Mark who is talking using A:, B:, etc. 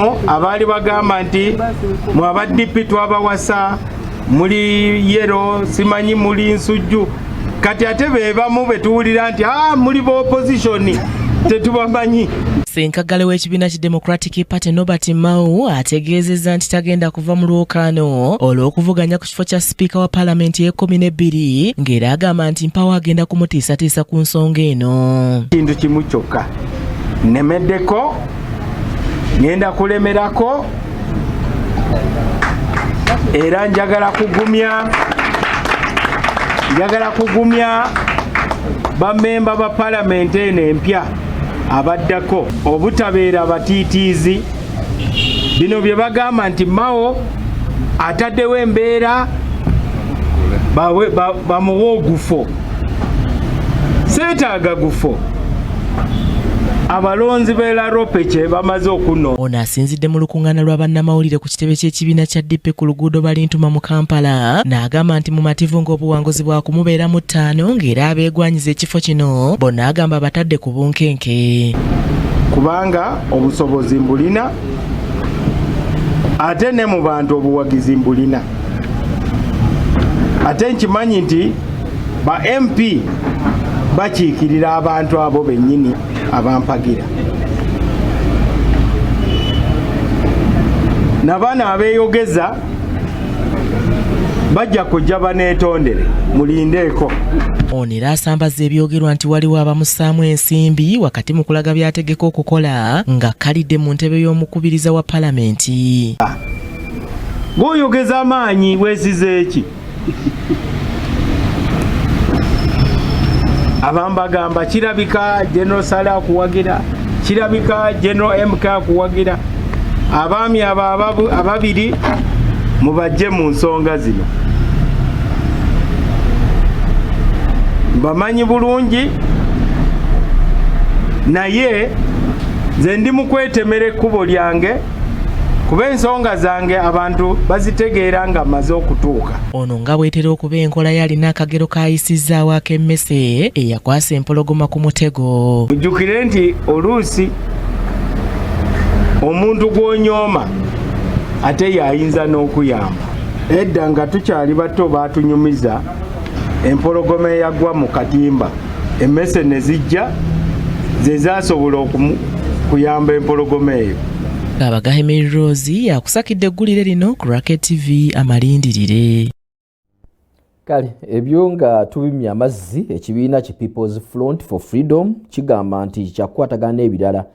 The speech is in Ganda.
A: Bebamu abaali bagamba nti mu aba DP twabawasa muli yero, simanyi muli nsujju. Kati ate bebamu betuwulira nti muli ba opposition, tetubamanyi.
B: Ssenkaggale w'ekibiina ki Democratic Party Norbert Mao ategeezezza nti tagenda kuva mu lwokaano olw'okuvuganya ku kifo kya sipiika wa paalamenti ey'e12, ng'era agamba nti mpawo agenda kumutiisatiisa ku nsonga eno.
A: Kintu kimu kyokka nnemeddeko, ngenda kulemerako, era njagala kugumya bammemba ba paalamenti eno empya abaddako obutabeera batiitiizi. Bino bye bagamba nti Mao ataddewo embeera bamuwe ogufo, seetaaga gufo. Abalonzi b'e Laropeche bamaze okuno.
B: Ono asinzidde mu lukuŋŋaana lwa bannamawulire ku kitebe ky'ekibiina kya DP ku luguudo Balintuma mu Kampala, n'agamba nti mumativu ng'obuwanguzi bwakumubeera mu 5, ng'era abeegwanyiza ekifo kino bonna agamba batadde ku bunkenke.
A: Kubanga obusobozi mbulina, ate ne mu bantu obuwagizi mbulina, ate nkimanyi nti ba MP bakiikirira abantu abo bennyini abampagira. Nabaana abeeyogeza bajja kujja baneetondere, mulindeeko.
B: Ono era asambaza ebyogerwa nti waliwo abamussaamu ensimbi wakati mu kulaga by'ategeka okukola ng'akkalidde mu ntebe y'omukubiriza wa palamenti.
A: Gw'oyogeza amaanyi weesize eki? Abambagamba kirabika General Saleh akuwagira, kirabika General MK akuwagira. Abaami abo ababiri mubajje mu nsonga zino, mbamanyi bulungi, naye nze ndi mu kwetemera ekkubo lyange, kuba ensonga zange abantu bazitegeera nga maze okutuuka.
B: Ono nga bwetera okuba enkola ye, alina akagero k'ayisizzaawo ak'emmese eyakwasa empologoma ku mutego.
A: Mujjukire nti oluusi omuntu gw'onyooma ate yayinza n'okuyamba. Edda nga tukyali bato baatunyumiza empologoma eyagwa mu katimba, emmese ne zijja ze zaasobola kuyamba empologoma eyo.
B: Abagahe Mary Rose yakusakidde eggulire lino ku Rocket TV amalindirire.
C: Kale ebyo nga tubimya amazzi, ekibiina ki People's Front for Freedom kigamba nti kyakukwatagana n'ebirala.